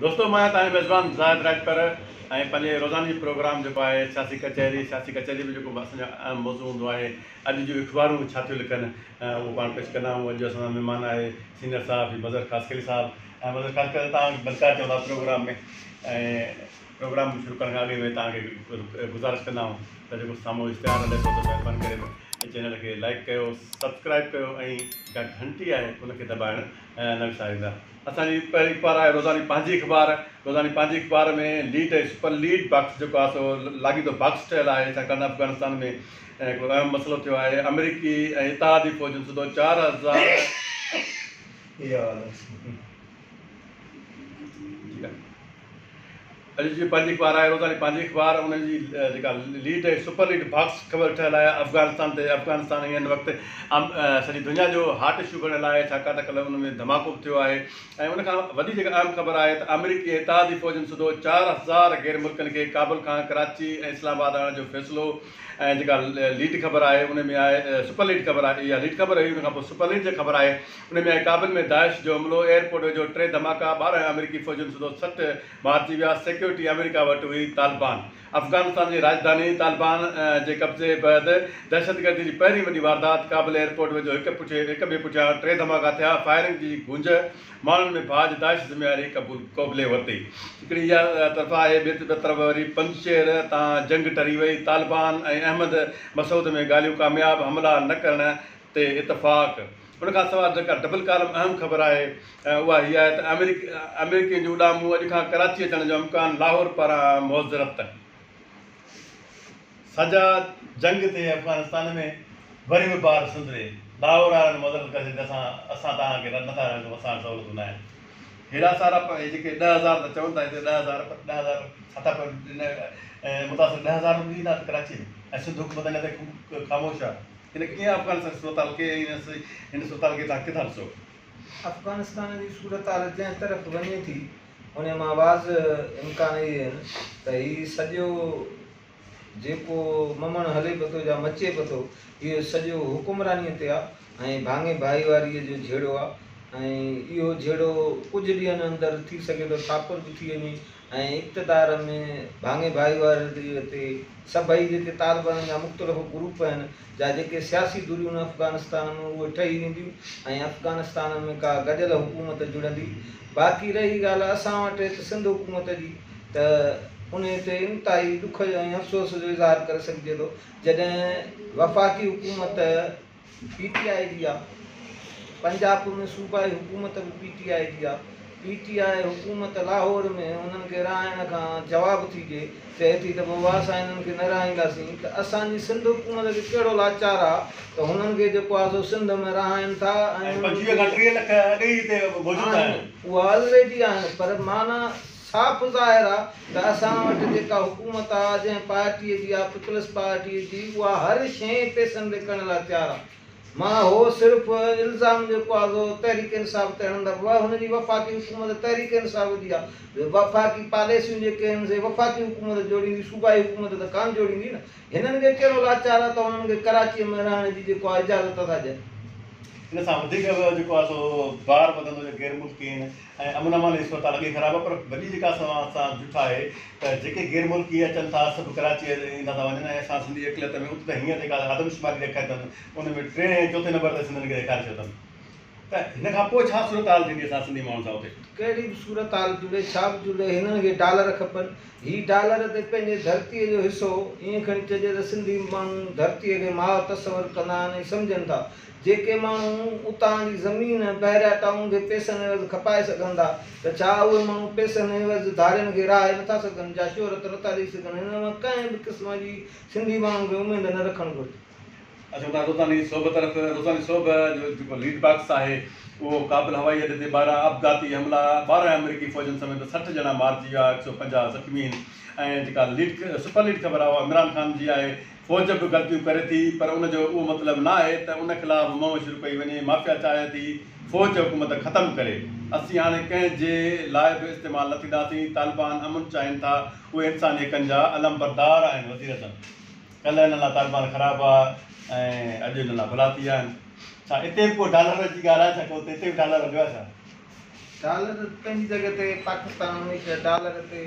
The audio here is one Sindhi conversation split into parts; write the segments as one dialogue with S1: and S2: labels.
S1: دوستو مان آهيان توهان جو ميزبان زاهد راڄپر ۽ پنهنجي روزاني پروگرام جيڪو آهي سياسي ڪچهري سياسي ڪچهري ۾ جيڪو اسان جو اهم موضوع هوندو آهي اڄ جون اخبارون ڇا ٿيون لکن اهو پاڻ پيش ڪندا آهيون اڄ جو اسان سان مهمان آهي سينئر صحافي مظهر خاصخيلي صاحب ۽ مظهر خاصخيلي توهان کي ڀلڪار چون ٿا پروگرام ۾ ۽ پروگرام شروع ڪرڻ کان اڳ ۾ توهان کي گذارش ڪندا آهيون ته جيڪو سامهون اشتهار هلي ٿو ته مهرباني ڪري چينل کي لائڪ ڪيو سبسڪرائب ڪيو ۽ جيڪا گهنٽي آهي ان کي دٻائڻ نه وساريندا. اسان جي پهرين اخبار آهي روزاني پنهنجي اخبار روزاني پنهنجي اخبار ۾ ليڊ ۽ سپر ليڊ باڪس جيڪو آهي سو لاڳيتو باڪس ٺهيل آهي ڇاڪاڻ ته افغانستان ۾ هڪڙو اهم مسئلو ٿيو آهي آمريڪي ۽ اتحادي فوجن سوڌو 4000 ٺيڪ آهي. اڄ جي پنهنجي اخبار آهي روزاني پنهنجي اخبار ان جي جيڪا ليڊ ۽ سپر ليڊ باڪس خبر ٺهيل آهي افغانستان تي افغانستان هن وقت سڄي دنيا جو هاٽ اشو بڻيل آهي ڇاڪاڻ ته ڪلهه ان ۾ ڌماڪو به ٿيو آهي ۽ ان کان وڏي جيڪا اهم خبر آهي ته آمريڪي ۽ اتحادي فوجن سوڌو 4000 غير ملڪين کي ڪابل کان ڪراچي ۽ اسلام آباد آڻڻ جو فيصلو ۽ جيڪا ليڊ خبر آهي ان ۾ آهي سپر ليڊ خبر آهي اها ليڊ خبر هئي ان کان پوء سپر ليڊ جي خبر آهي ان ۾ آهي ڪابل ۾ داعش جو حملو ايئرپورٽ ويجهو ٽي ڌماڪا 12 آمريڪي فوجن سوڌو 60 مارجي ويا، سيڪيورٽي آمريڪا وٽ هئي، طالبان افغانستان جي راڄڌاني طالبان جي قبضي بعد دهشتگردي جي پهرين وڏي واردات، ڪابل ايئرپورٽ ويجهو هڪ هڪ ٻئي پٺيان ٽي ڌماڪا ٿيا، فائرنگ جي گونج، ماڻهن ۾ ڀاڄ، داعش ذميواري قبول قبولي ورتي. هڪڙي اها طرف آهي، ٻئي طرف وري پنجشير تان جنگ ٽري وئي، طالبان ۽ احمد مسعود ۾ ڳالهيون ڪامياب، حملا نه ڪرڻ تي اتفاق. ان کان سواء جيڪا ڊبل ڪالم اهم خبر آهي اها هيء آهي ته آمريڪين جون اڏامون اڄ کان ڪراچي اچڻ جو امڪان، لاهور پاران معذرت. سجا جنگ تي افغانستان ۾ وري به بار سنڌ ڏي، لاهور وارن معذرت ڪري ڇڏي ته اسان توهان کي نه ٿا رهڻ ڏيون اسان وٽ سهولتون ناهن. هيڏا سارا هي جيڪي 10,000 ته چون ٿا هتي 10,000 پر 10,000 ڇا ٿا پون متاثر 10,000 به ايندا ڪراچي ۾ ۽ سنڌ حڪومت اڃا تائين خاموش آهي. هن ڪيئن افغانستان جي صورتحال کي ۽ هن صورتحال کي توهان ڪٿان ڏسو؟
S2: افغانستان جي صورتحال جنهن طرف وڃي ٿي انهي مان واضح امڪان اهي آهن ته هي سڄو جيڪو ممڻ هلي پيو ٿو يا مچي پيو ٿو اهو سڄو حڪمرانيء تي آهي ۽ ڀاڱي ڀائيواريء جو جهيڙو آهي ۽ اهو جهيڙو ڪجهه ڏينهن اندر ٿي سگهي ٿو ٺاپر به ٿي وڃي ۽ اقتدار ۾ ڀاڱي ڀائيواريء تي سڀئي جيڪي طالبانن جا مختلف گروپ آهن جا جيڪي سياسي ڌريون آهن افغانستان ۾ اهي ٺهي وينديون ۽ افغانستان ۾ ڪا گڏيل حڪومت جڙندي. باقي رهي ڳالهه اسان وٽ هت سنڌ حڪومت جي ته انهي تي انتهائي ڏک ۽ افسوس جو اظهار ڪري سگهجي ٿو جڏهن وفاقي حڪومت پي ٽي آء جي آ، پنجاب ۾ صوبائي حڪومت به پي ٽي آء جي آ، پي ٽي آء حڪومت لاهور ۾ انهن کي رهائڻ کان جواب ٿي ڏي، چئي ٿي ته بابا اسان انهن کي نه رهائينداسين ته اسان جي سنڌ حڪومت کي ڪهڙو لاچار آ ته هنن کي جيڪو آ سو سنڌ ۾ رهائين ٿا ۽
S1: ۽
S2: انهن
S1: 25
S2: کي
S1: کان 30 لک اڳ ئي هتي موجود
S2: آهن
S1: آهن.
S2: اها الريڊي آهن پر معنيٰ صاف ظاهر آ ته اسان وٽ جيڪا حڪومت آ جنهن پارٽيء جي آ پيپلز پارٽيء جي اها هر شيء پئسن تي ڪرڻ لاء تيار آ. مان هو صرف الزام جيڪو آ سو تحريڪ انصاف تي هڻندا پر هن جي وفاقي حڪومت تحريڪ انصاف جي آ. وفاقي پاليسيون جيڪي آهن سي وفاقي حڪومت جوڙيندي صوبائي حڪومت ته ڪانه جوڙيندي نه. هنن کي ڪهڙو لاچار آ ته هنن کي ڪراچيء ۾ رهڻ جي جيڪو آ اجازت ٿا ڏين.
S1: ان سان وڌيڪ به جيڪو آ سو بار وڌندو جو غير ملڪي آهن ۽ امن امان جي صورتحال اڳي خراب آهي پر وڏي جيڪا اسان سان جٺ آهي ته جيڪي غير ملڪي اچن ٿا سڀ ڪراچي ايندا ٿا وڃن ۽ اسان سنڌي اقليت ۾ اتي ته هينئر جيڪا آدمشماري ڏيکاري اٿن ان ۾ ٽئين ۽ چوٿين نمبر تي سنڌين کي ڏيکاري ڇڏيو اٿن ته هن کان پوء ڇا صورتحال ٿيندي اسان سنڌي ماڻهن سان اتي؟
S2: ڪهڙي به صورتحال جڙي ڇا به جڙي هنن کي ڊالر کپن هي ڊالر تي پنهنجي ڌرتيء جو حصو ائين کڻي چئجي ته سنڌي ماڻهو ڌرتيء کي ماء تصور ڪندا آهن ۽ سمجهن ٿا جيڪي ماڻهو اتان جي زمين بحريا ٽائون کي پئسن عيوض کپائي سگهن ٿا ته ڇا اهي ماڻهو پئسن عيوض ڌارين کي رهائي نٿا سگهن جا شهرت نٿا ڏئي سگهن هن مان ڪنهن به قسم جي سنڌي ماڻهن کي اميد نه رکڻ گهرجي.
S1: اچون ٿا روزاني سوڀ طرف، روزاني سوڀ جو جيڪو ليڊ باڪس آهي اهو ڪابل هوائي اڏي تي 12 آپگهاتي حملا، 12 آمريڪي فوجين سميت 60 ڄڻا مارجي ويا، 150 زخمي آهن ۽ جيڪا ليڊ سپر ليڊ خبر آهي اها عمران خان جي آهي فوج به غلطيون ڪري ٿي پر ان جو اهو مطلب نه آهي ته ان خلاف مهم شروع ڪئي وڃي، مافيا چاهي ٿي فوج حڪومت ختم ڪري، اسين هاڻي ڪنهن جي لاء به استعمال نه ٿينداسين، طالبان امن چاهين ٿا، اهي انساني حقن جا علمبردار آهن، وزيراعظم ڪلهه انهن لاء طالبان خراب هئا ۽ اڄ انهن لاء ڀلا ٿي ويا آهن، ڇا اتي به ڪو ڊالر جي ڳالهه آهي ڇا ڪو اتي به ڊالر هليو آهي ڇا؟
S2: ڊالر پنهنجي جڳهه تي پاڪستان هميشه ڊالر تي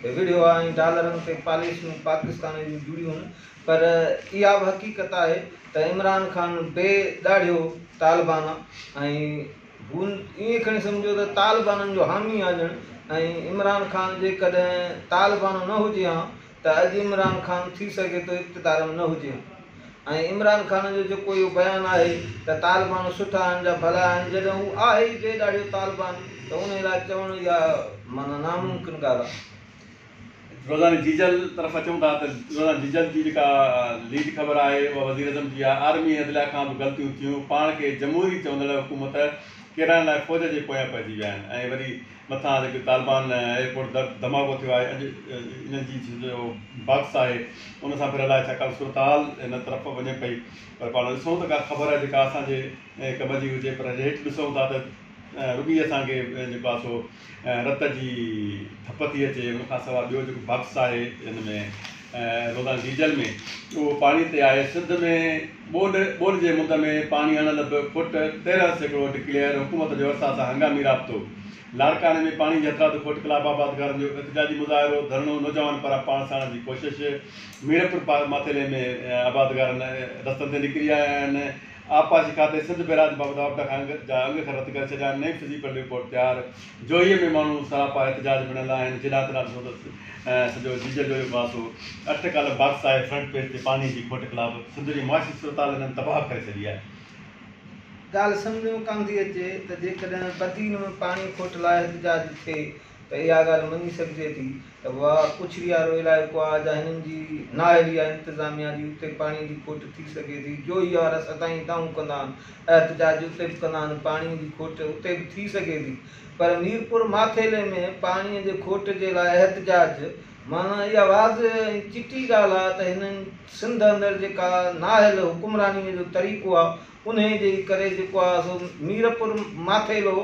S2: وڙهيو آهي ۽ ڊالرن تي پاليسيون پاڪستان جون جڙيون آهن پر اها به حقيقت آهي ته عمران خان بي ڏاڙهيو طالبان آهي ۽ هو ائين کڻي سمجهو ته طالبانن جو حامي آهي ڄڻ ۽ عمران خان جيڪڏهن طالبان نه هجي ها ته اڄ عمران خان ٿي سگهي ٿو اقتدار ۾ نه هجي ها ۽ عمران خان جو جيڪو اهو بيان آهي ته طالبان سٺا آهن جا ڀلا آهن جڏهن هو آهي ئي بي ڏاڙهيو طالبان ته انهي لاء چوڻ اها معنيٰ ناممڪن ڳالهه آهي.
S1: روزاني جيجل طرف اچون ٿا ته روزاني جيجل جي جيڪا ليڊ خبر آهي اها وزيراعظم جي آهي آرمي ۽ عدليه کان به غلطيون ٿيون پاڻ کي جمهوري چوندڙ حڪومت ڪيرائڻ لاء فوج جي پويان پئجي ويا آهن ۽ وري مٿان جيڪو طالبان ايئرپورٽ در ڌماڪو ٿيو آهي اڄ انهن جي جو باڪس آهي ان سان ڦر الائي ڇا ڪا صورتحال ان طرف وڃي پئي پر پاڻ ڏسون ته ڪا خبر جيڪا اسان جي ڪم جي هجي پر هيٺ ڏسون ٿا ته رڳي اسان کي جيڪو آهي سو رت جي ڌپ ٿي اچي ان کان سواء ٻيو جيڪو باڪس آهي ان ۾ روزانه ڊيزل ۾ اهو پاڻي تي آهي سنڌ ۾ ٻوڏ ٻوڏ جي مند ۾ پاڻي اڻ لڀ کوٽ 13% ڊڪليئر حڪومت جو ارسا سان هنگامي رابطو لاڙڪاڻي ۾ پاڻي جي هٿرادو کوٽ خلاف آبادگارن جو احتجاجي مظاهرو ڌرڻو نوجوان پاران پاڻ ساڙڻ جي ڪوشش ميرپور ماٿيلي ۾ آبادگارن رستن تي نڪري آيا آهن آبپاشي کاتي سنڌ بئراج بابت واپڊا کان انگ جا انگ اکر رد ڪري ڇڏيا آهن، نئين فزيبلٽي رپورٽ تيار، جوهيء ۾ ماڻهو سراپا احتجاج بڻيل آهن، جيڏانهن تيڏانهن ڏسو ته سڄو جيجل جو اهو پاسو اٺ ڪالم باڪس آهي، فرنٽ پيج تي پاڻي جي کوٽ خلاف سنڌ جي معاشي صورتحال هنن تباهه ڪري ڇڏي آهي.
S2: ڳالهه سمجهه ۾ ڪانه ٿي اچي ته جيڪڏهن بدين ۾ پاڻي کوٽ لاء احتجاج ٿئي ته اها ڳالهه مڃي سگهجي ٿي ته واهه پڇڙي وارو علائقو آهي جا هنن جي نااهلي آهي انتظاميا جي اتي پاڻي جي کوٽ ٿي سگهي ٿي جوهي وارا سدائين دانهون ڪندا آهن احتجاج اتي به ڪندا آهن پاڻي جي کوٽ اتي به ٿي سگهي ٿي پر ميرپور ماٿيلي ۾ پاڻي جي کوٽ جي لاء احتجاج معنيٰ اها واضح ۽ چٽي ڳالهه آهي ته هنن سنڌ اندر جيڪا نااهل حڪمراني جو طريقو آهي انهي جي ڪري جيڪو آهي سو ميرپور ماٿيلو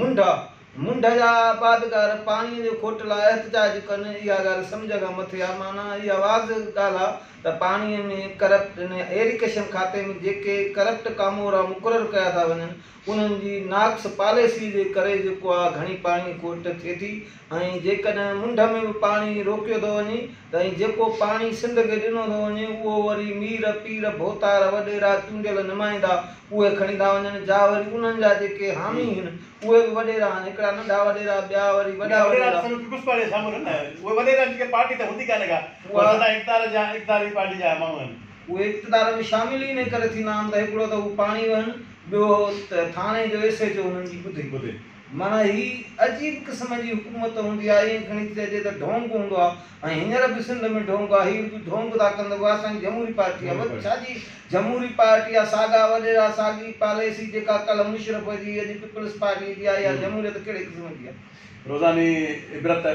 S2: منڍ آهي منڍ جا آبادگار پاڻيء جي کوٽ لاء احتجاج ڪن، اها ڳالهه سمجهه کان مٿي آهي. معنيٰ اها واضح ڳالهه آهي ته پاڻيء ۾ ڪرپٽ ان ايريگيشن کاتي ۾ جيڪي ڪرپٽ ڪامورا مقرر ڪيا ٿا وڃن، انهن جي ناقص پاليسيء جي ڪري جيڪو آهي گهڻي پاڻيء کوٽ ٿئي ٿي ۽ جيڪڏهن منڍ ۾ به پاڻي روڪيو ٿو وڃي ته ۽ جيڪو پاڻي سنڌ کي ڏنو ٿو وڃي اهو وري مير، پير، ڀوتار، وڏيرا، چونڊيل نمائندا اهي کڻي ٿا وڃن جا وري انهن جا جيڪي حامي هن اهي به وڏيرا آهن، هڪڙا ننڍا وڏيرا، ٻيا وري وڏا
S1: وڏيرا. وڏيرا ته پيپلز پارٽي جا شامل آهن نه، اهي وڏيرا جن کي پارٽي ته هوندي ڪانهي ڪا، اهي سدا اقتدار جا اقتداري پارٽي جا ماڻهو آهن.
S2: اهي اقتدار ۾ شامل ئي انهي ڪري ٿيندا آهن ته هڪڙو ته هو پاڻي وهن، ٻيو ته ٿاڻي جو ايس ايڇ او هنن جي ٻڌي.
S1: ٻڌي.
S2: معنيٰ هي عجيب قسم جي حڪومت هوندي آهي، ائين کڻي چئجي ته ڍونگ هوندو آهي ۽ هينئر به سنڌ ۾ ڍونگ آهي، هي به ڍونگ ٿا ڪن ته اها اسان جي جمهوري پارٽي آهي، وري ڇا جي جمهوري پارٽي آ ساڳا وڏيرا ساڳي پاليسي جيڪا ڪلهه مشرف جي اڄ پيپلز پارٽي جي آ اها جمهوريت ڪهڙي قسم جي آ.
S1: روزاني عبرت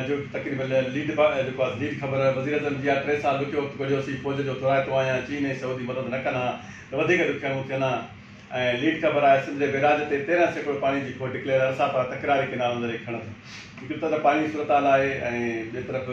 S1: جو تقريبن ليڊ جيڪو آ ليڊ خبر وزيراعظم جي آ ٽي سال ڏکيو وقت ڪڍيوسين فوج جو ٿورائتو آهيان چين ۽ سعودي مدد نه ڪن ها ته وڌيڪ ڏکيائون ٿين ها ۽ ليڊ خبر آهي سنڌ جي بيراج تي 13% پاڻي جي کوٽ ڊڪليئر ارسا پاران تڪراري ڪينالن ذريعي کڻت هڪ طرف پاڻي جي صورتحال آهي ۽ ٻئي طرف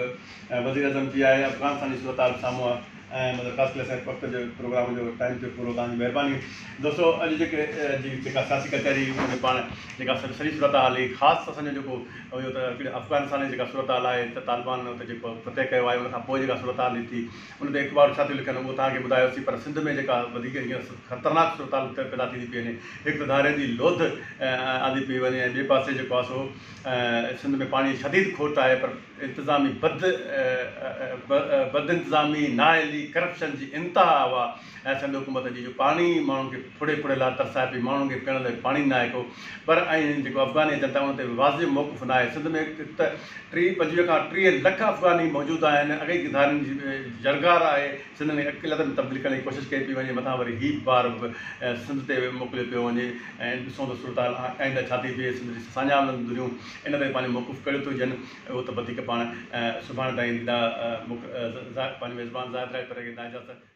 S1: وزيراعظم جي آهي افغانستان جي صورتحال به سامهون آ. ۽ مطلب خاص ڪري اسان جي وقت جو پروگرام جو ٽائيم ٿيو پورو توهان جي مهرباني دوستو اڄ جيڪي جي جيڪا سياسي ڪچهري ان ۾ پاڻ جيڪا سڄي صورتحال هئي خاص اسان جو جيڪو هيو ته هڪڙي افغانستان جي جيڪا صورتحال آهي ته طالبان اتي جيڪو فتح ڪيو آهي ان کان پوء جيڪا صورتحال ٿي ان تي اخبارون ڇا ٿيون لکن اهو توهان کي ٻڌايوسين پر سنڌ ۾ جيڪا وڌيڪ هينئر خطرناڪ صورتحال پيدا ٿيندي پئي وڃي هڪ ته ڌارين جي لوڌ آندي پئي وڃي ۽ ٻئي پاسي جيڪو آهي سو سنڌ ۾ پاڻي جي شديد کوٽ آهي پر انتظامي بد بدانتظامي، نااهلي، ڪرپشن جي انتها اها ۽ سنڌ حڪومت جي جو پاڻي ئي ماڻهن کي ڦڙي ڦڙي لاء ترسائي پئي ماڻهن کي پيئڻ لاء پاڻي ناهي ڪو پر ۽ جيڪو افغاني اچن ٿا ان تي واضح موقف ناهي سنڌ ۾ هڪ ته ٽي 25 کان 30 لک افغاني موجود آهن اڳي ئي ڌارين جي يلغار آهي سنڌ ۾ اقليتن ۾ تبديل ڪرڻ جي ڪوشش ڪئي پئي وڃي مٿان وري هي بار به سنڌ تي موڪليو پيو وڃي ۽ ڏسون ته صورتحال آئنده ڇا ٿي بيهي سنڌ جي ساڃاهه وند ڌريون ان تي پنهنجو موقف ڪهڙو ٿيون ڏين اهو ته وڌيڪ پاڻ سڀاڻي تائين ڏيندا پنهنجي ميزبان زاهد رائي پري کي ڏيندا اجازت.